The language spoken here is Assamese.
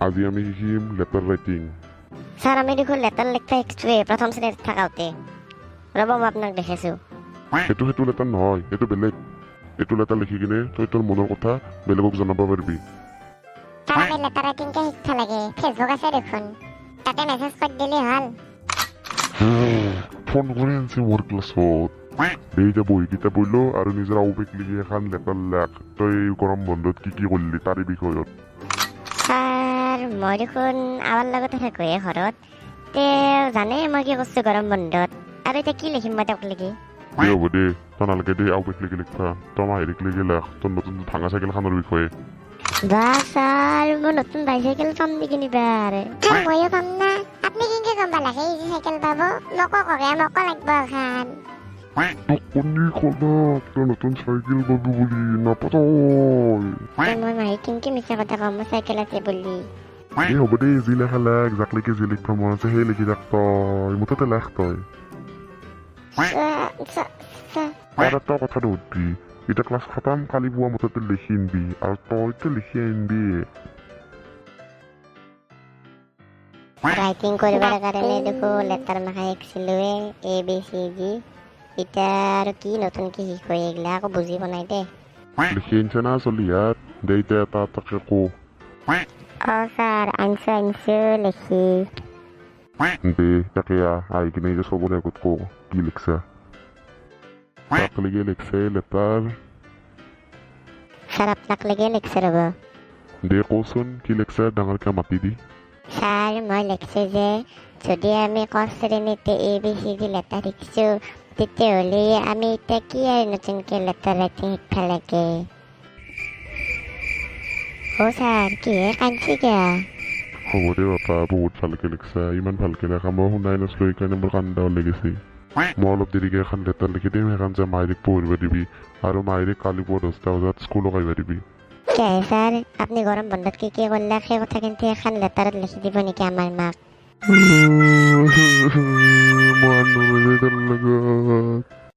আজি আমি শিকিম লেটাৰ ৰাইটিং। ছাৰ, আমি দেখোন লেটাৰ লিখবা শিকছোৱে প্ৰথম শ্ৰেণীত থাকাওঁতে। ৰ'ব, মই আপোনাক দেখাইছোঁ। সেইটো লেটাৰ নহয়, সেইটো বেলেগ। এইটো লেটাৰ লিখি কিনে তই তোৰ মনৰ কথা বেলেগক জনাব পাৰিবি। ছাৰ, আমি লেটাৰ ৰাইটিং কে শিকবা লাগে? ফেচবুক আছে দেখোন, তাতে মেছেজ কৰি দিলে হ'ল। ফোন কৰি আনছি মোৰ ক্লাছত। এই এতিয়া বহীকেইটা বহিলো আৰু নিজৰ আউবেক লিখি এখন লেটাৰ লেখ। তই এই গৰম বন্ধত কি কি কৰিলি তাৰে বিষয়ত। ছাৰ, মই দেখোন আৱাৰ লগতে থাকোঁ ঘৰত। তেওঁ জানে মই কি কৰিছোঁ গৰম বন্ধত। আৰু এতিয়া কি লিখিম মই তেওঁক লিখি? দে, হ'ব দে, তই নালাগে দে আউবেক লিখি লিখবা। তই মাহেৰিক লিখি লেখ তোৰ নতুন ভাঙা চাইকেলখনৰ বিষয়ে। বা ছাৰ, মই নতুন বাইচাইকেল পাম নেকি এইবাৰ? ছাৰ, ময়ো পাম না? আপুনি কেনেকে গম পালা সেই যে চাইকেল পাব? মোকো ককে, মোকো লাগব এখন। তোক কোনে কলাক তই নতুন চাইকেল পাবি বুলি? নাপা তই। তে মই মাহীক কেনেকে মিছা কথা কম মোৰ চাইকেল আছে বুলি? এই হ'ব দে, যি লেখা লেখ। যাক লিখি যি লিখিব মন আছে সেই লিখি থাক। তই মুঠতে লেখ তই। ছাৰ। আৰু এটা কথাটো সুধবি। এতিয়া ক্লাছ খতম, কালি পুৱা মুঠতে লিখি আনবি আৰু তইতো লিখি আনবি। ৰাইটিং কৰিবৰ কাৰণে দেখোন লেটাৰ মাখা শিকছিলোৱে, এ বি চি ডি। এতিয়া আৰু কি নতুনকে শিকো? এইগিলা আকৌ বুজি পোৱা নাই দেই। লিখি আনছে না চলি ইয়াত? দে এতিয়া এটা এটাকে কো। অঁ ছাৰ, আনছো আনছো লিখি। দে তাকে আহ, আহি কিনে এতিয়া চবৰে আগত কো কি লিখছা। তাক লিখি লিখছে লেটাৰ? ছাৰ, আপোনাক লৈকে লিখছে ৰ'ব। দে, কচোন কি লিখছে, ডাঙৰকে মাতি দি। ছাৰ, মই লিখছোঁ যে যদি আমি ক শ্ৰেণীতে A B C D letter শিকছোঁ, তেতিয়াহ'লে আমি এতিয়া কি আৰু নতুনকৈ লেটাৰ ৰাইটিং শিকবা লাগে? অ' ছাৰ, কিহে কান্দছি কিয়া? হ'ব দে বাপা, বহুত ভালকে লিখছা। ইমান ভালকে লেখা মই শুনাই নাছিলো, সেইকাৰণে মোৰ কান্দা ওলাই গৈছে। মই অলপ দেৰিকে এখন লেটাৰ লিখি দিম, সেইখন যে মায়েৰিক পঢ়িব দিবি আৰু মায়েৰিক কালি পুৱা 10টা বজাত স্কুলক আহিব দিবি। কিয় ছাৰ, আপুনি গৰম বন্ধত কি কি কৰিলে সেই কথা কিন্তু এখন লেটাৰত লিখি দিব নেকি আমাৰ মাক? মই নোৱাৰো তাৰ লগত।